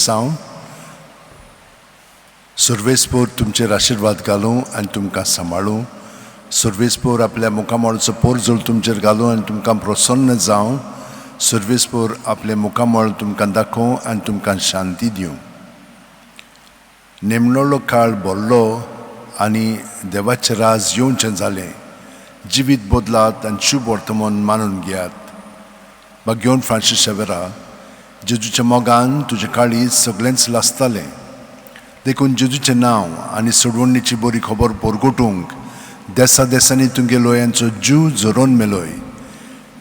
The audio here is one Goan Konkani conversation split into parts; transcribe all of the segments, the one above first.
साव सर्वेस्पोर तुमचेर आशिर्वाद घालूं आनी तुमकां सांबाळूं. सर्वेस्पोर आपल्या मुखामळचो पोरजोल तुमचेर घालूं आनी तुमकां प्रसन्न जावं. सर्वेस्पोर आपलें मुखामळ तुमकां दाखोवं आनी तुमकां शांती दिवं. नेमणोलो काळ भरलो आनी देवाचें राज येवचें जालें. जिवीत बदलात आनी शुभ वर्तमान मानून घेयात. भाग्योन फ्रांसीस शेवेरा, जेजूच्या मोगान तुजें काळीज सगळेंच लासतालें. देखून जेजूचें नांव आनी सोडवणीची बरी खबर परगटूंक देसा देसांनी तुमगे लोयांचो जीव झरोवन मेलोय.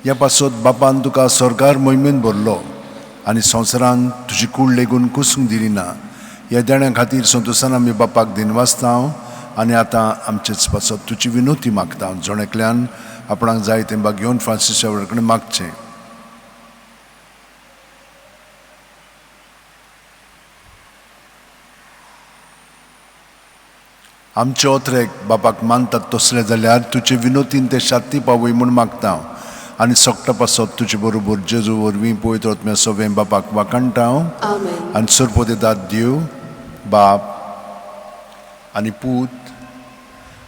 ह्या पासत बापान तुका स्वर्गार मोहिमेन भरलो आनी संवसारान तुजी कूड लेगून कुसूंक दिली ना. ह्या देण्या खातीर संतोशान आमी बापाक दिनवासता आनी आतां आमचेच पासत तुजी विनोती मागता. जण एकल्यान आपणाक जाय तें भाग्योन फ्रांसीस कडेन मागचें. आमचे ओत्रेक बापाक मानतात तसले जाल्यार तुजे विनोतीन ते शाती पावय म्हूण मागता आनी सोकटा पासत तुजे बरोबर जेजू वरवीं पवित्र आत्म्या सवें बापाक वाखाणटा. आनी सरपदेदाद देव बाप आनी पूत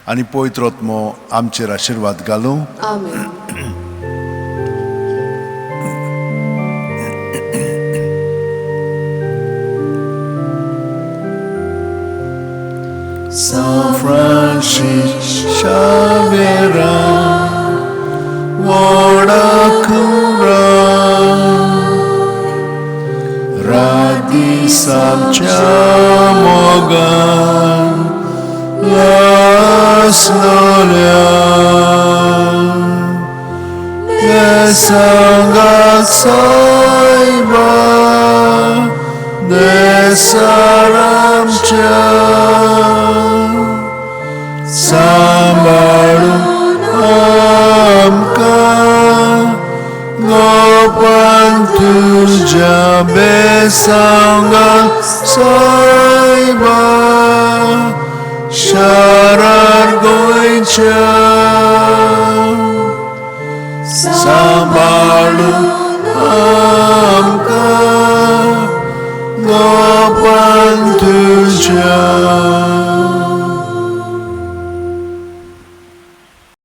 आनी पवित्र आत्मो आमचेर आशिर्वाद घालूं. São Francis Xavier, Wodakura, Radisam Chamogan, Lasnolia, Desanga Saiba, Desaramcha, सांबाळू आमकां गोपान तुज्या बेसांगा सायबा शारार गोंयच्या. सांबाळू आमकां गोपान तुज्या